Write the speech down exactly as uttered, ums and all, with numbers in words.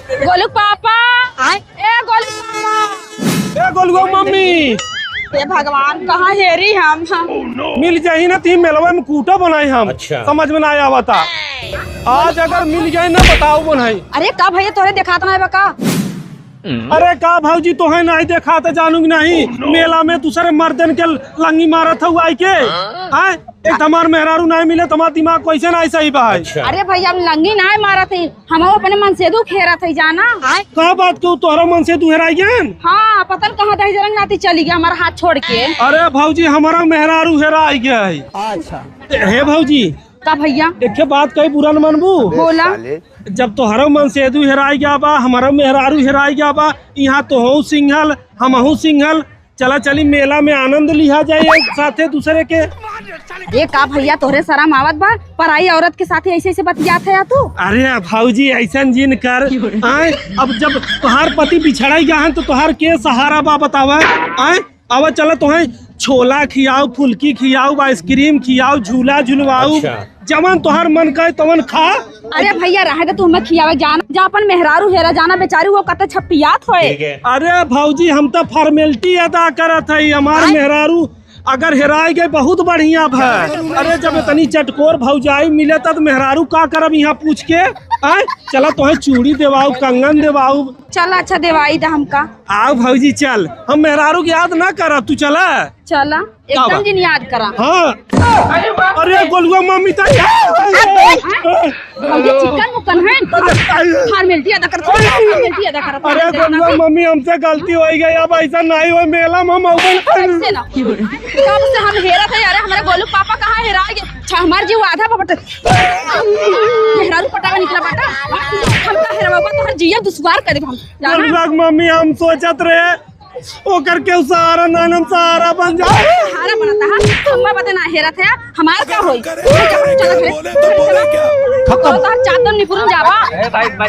गोलू पापा। आय? ए गोलू पापा। ए गोलुआ मम्मी। ए भगवान, कहाँ हेरी हम? मिल जाही ना ती मेलवा में कूटो बनाई हम। अच्छा। समझ में ना आवता। आज अगर मिल जाए ना बताओ बनाई। अरे का भैया तोरे देखात ना बा का? अरे का भौजी तोहे नहीं देखात जानू कि नहीं? मेला में दूसरे मर्दन के लंगी मारत हऊ आई के। आय? एक हमार मेहरारू नहीं मिले, तुम्हार दिमाग कैसे नहीं सही बा है? अच्छा। अरे भैया, हम लंगी नहीं मारत ही, हम अपने मनसेदू हेरत ही जाना। का बात के तोहरा मनसेदू हेराई गयन? हाँ, पता न कहाँ दहिजरंग नाती चली गया हमारा हाथ छोड़ के। अरे भौजी, हमारा मेहरारू हेराई गया है। अच्छा। हे भौजी, का भैया? एक ठे बात कही, बुरा न मनबू? बोला। जब तोहरा मनसेदू हेराई गया बा, हमारा मेहरारू हेराई गया बा, यहाँ तोहू सिंघल, हमहू सिंघल, चला चली मेला में आनंद लिहा जाए एक साथे दूसरे के। अरे का भैया, तोहरे शरम आवत बा? पराई औरत के साथे ऐसे ऐसे बतियात है तू? अरे भौजी, ऐसन जिन कर। आय, अब जब तोहार पति बिछड़ाई गया है तो तोहार के सहारा बा बतावा? आय, अब चला तोहे छोला खियाऊ, फुलकी खियाऊ, आइसक्रीम खियाऊ, झूला झुलवाऊ। अच्छा। जवन तोहार मन करे तवन खा। अरे भैया, रहे दे, तू हमें खियावे जाना, जा अपन मेहरारू हेरा जाना, बेचारी वो कते छपियात होए। ठीक है। अरे भौजी, हम तो फॉर्मेलिटी अदा करत हई, हमार आय? मेहरारू अगर हेराई गई बहुत बढ़िया भा। अरे जब इतनी चटकोर भौजाई मिले तब मेहरारू का करब यहाँ पूछ के? आय, चला तोहे चूड़ी देवाऊ, कंगन देवाऊ। चल अच्छा देवाई दा हमका। आओ भौजी चल, हम मेहरारू के याद ना करब, तू चला। चला। एकदम जिन याद करा। हाँ। अरे गोलुआ मम्मी ताई। भौजी चिकन मुकन है। फॉर्मेलिटी अदा करत, फॉर्मेलिटी अदा करत। अरे गोलुआ मम्मी, हमसे गलती होइ गई, अब ऐसा नहीं होइ, मेला में हम अउबे। कैसे ना? कब से हम हेरत है, अरे हमारे गोलू पापा कहाँ हेरा गए? अच्छा, हमार जीव आधा बा बटे। मेहरारू पटावा निकला बाटा। हमका हेरवा तोहर जिया दुश्वार कर देब हम। जाना? गोलुआ मम्मी, हम सोचत रहे ओकर केहू सहारा ना, हम सहारा बन जाए। सहारा बनता है, खम्बा बदे ना हेरत है, हमार का होई? चल, चल, चल, चल, चल, तोहर चादर निपुरन जाबा।